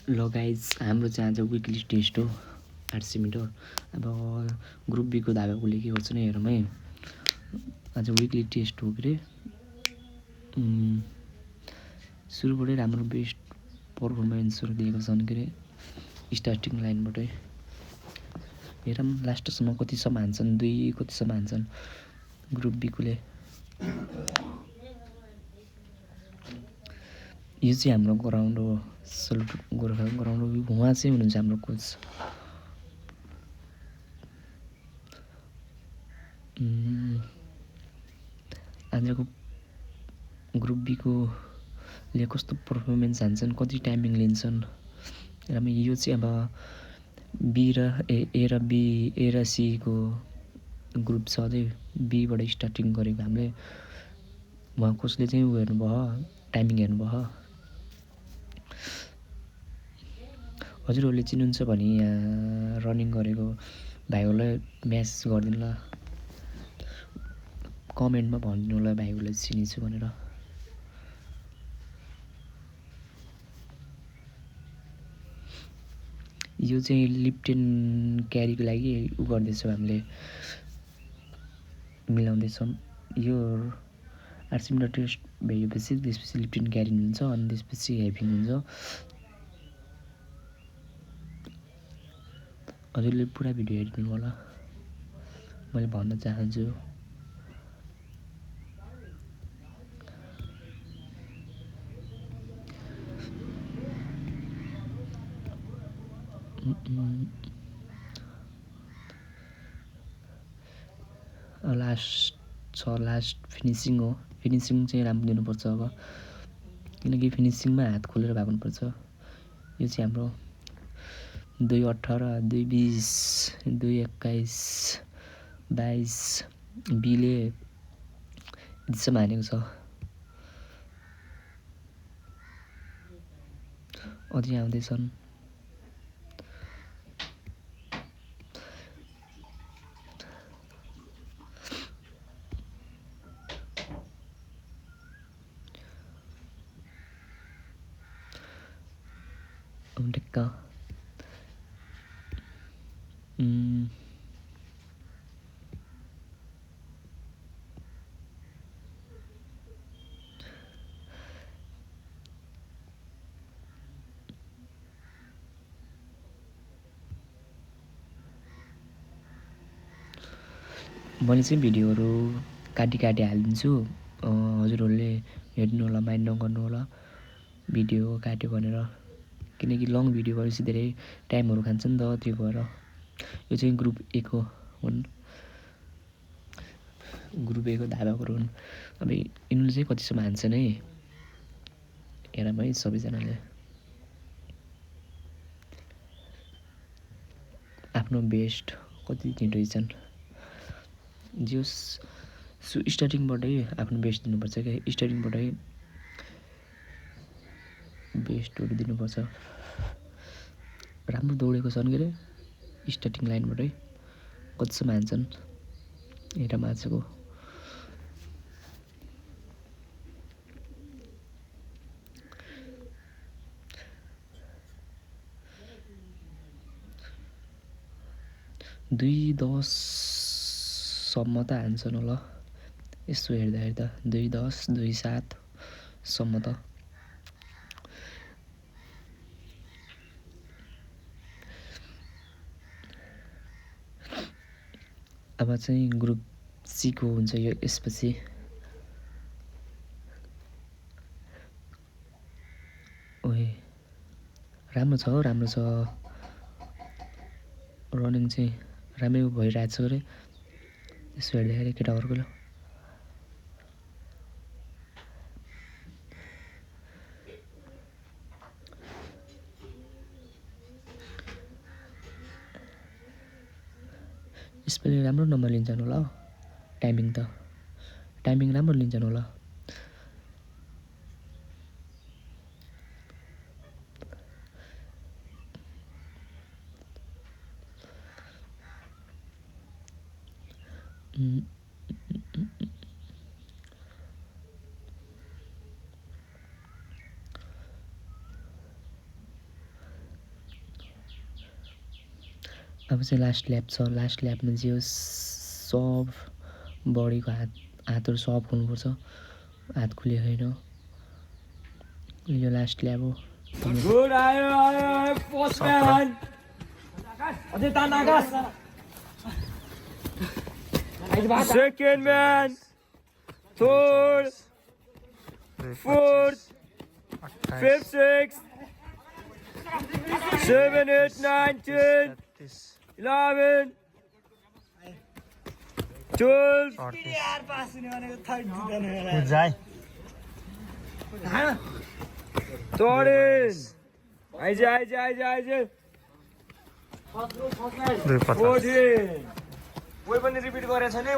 ल गाइज हाम्रो चाहिँ आज विकली टेस्ट हो 800 मिटर। अब ग्रुप बीको धागाकोले के गर्छ नि हेरौँ है। आज विकली टेस्ट हो के अरे सुरुबाटै राम्रो बेस्ट पर्फर्मेन्सहरू दिएको छन् के अरे स्टार्टिङ लाइनबाटै। हेरौँ लास्टसम्म कतिसम्म हान्छन्, कतिसम्म हान्छन् ग्रुप बीकोले। यो चाहिँ हाम्रो ग्राउन्ड हो, सल्ट गोर्खा ग्राउन्ड हो। उहाँ चाहिँ हुनुहुन्छ हाम्रो कोच। आजको ग्रुप बीकोले कस्तो पर्फर्मेन्स हान्छन्, कति टाइमिङ लिन्छन् र यो चाहिँ अब बी र ए र सीको ग्रुप छ अझै बीबाट स्टार्टिङ गरेको हामीले। उहाँ कोचले चाहिँ ऊ हेर्नुभयो, टाइमिङ हेर्नुभयो। हजुरहरूले चिन्नुहुन्छ भने यहाँ रनिङ गरेको भाइहरूलाई म्यासेज गरिदिनु ल, कमेन्टमा भनिदिनु होला भाइहरूलाई चिनेछु भनेर। यो चाहिँ लिप्टन क्यारीको लागि उ गर्दैछौँ हामीले, मिलाउँदैछौँ। यो 800 मिटर टेस्ट भएपछि त्यसपछि लिप्टन क्यारी हुन्छ अनि त्यसपछि हेभिङ हुन्छ। हजुरले पुरा भिडियो हेरिदिनु होला, मैले भन्न चाहन्छु। लास्ट फिनिसिङ हो। फिनिसिङ चाहिँ राम्रो दिनुपर्छ अब, किनकि फिनिसिङमा हात खोलेर भाग्नुपर्छ। यो चाहिँ हाम्रो 2:18, 2:20, 2:21, 22 बीले यतिसम्म हानेको छ। अझै आउँदैछन्। ढेक्क मैले चाहिँ भिडियोहरू काटी हालिदिन्छु। हजुरहरूले हेर्नु होला, माइन्ड नगर्नु होला भिडियो काट्यो भनेर, किनकि लङ भिडियो भएपछि धेरै टाइमहरू खान्छ नि त, त्यो भएर। यो चाहिँ ग्रुप ए को हुन्, ग्रुप ए को धावकहरू हुन्। अब यिनीहरूले चाहिँ कतिसम्म हान्छन् है, हेरौँ है सबैजनाले आफ्नो बेस्ट कति दिइरहेछन्। जस स्टार्टिङबाटै आफ्नो बेस्ट दिनुपर्छ क्या, स्टार्टिङबाटै बेस्टहरू दिनुपर्छ। राम्रो दौडेको छन् के अरे स्टार्टिङ लाइनबाटै, कतिसम्म हान्छन् हेरौँ आजको। दुई 10सम्म त हान्छन् होला यसो हेर्दा 2:10, 2:07सम्म त। अब चाहिँ ग्रुप सीको हुन्छ यो यसपछि। ओए राम्रो छ, राम्रो छ, रनिङ चाहिँ राम्रै भइरहेछ अरे यसो हेर्दाखेरि केटाहरूको। यसपालि राम्रो नम्बर लिन्छन् होला, टाइमिङ राम्रो लिन्छन् होला। अब चाहिँ लास्ट ल्याप छ। लास्ट ल्यापमा चाहिँ यो सब बडीको हातहरू सब हुनुपर्छ, हात खुले होइन। यो लास्ट ल्याप हो। गुड आयो पोस्टम्यान अझै तान आकाश second man third fourth fifth sixth 7 8 9 10 11 12 13 आइज 14 कोही पनि रिपिट गरेछ नि।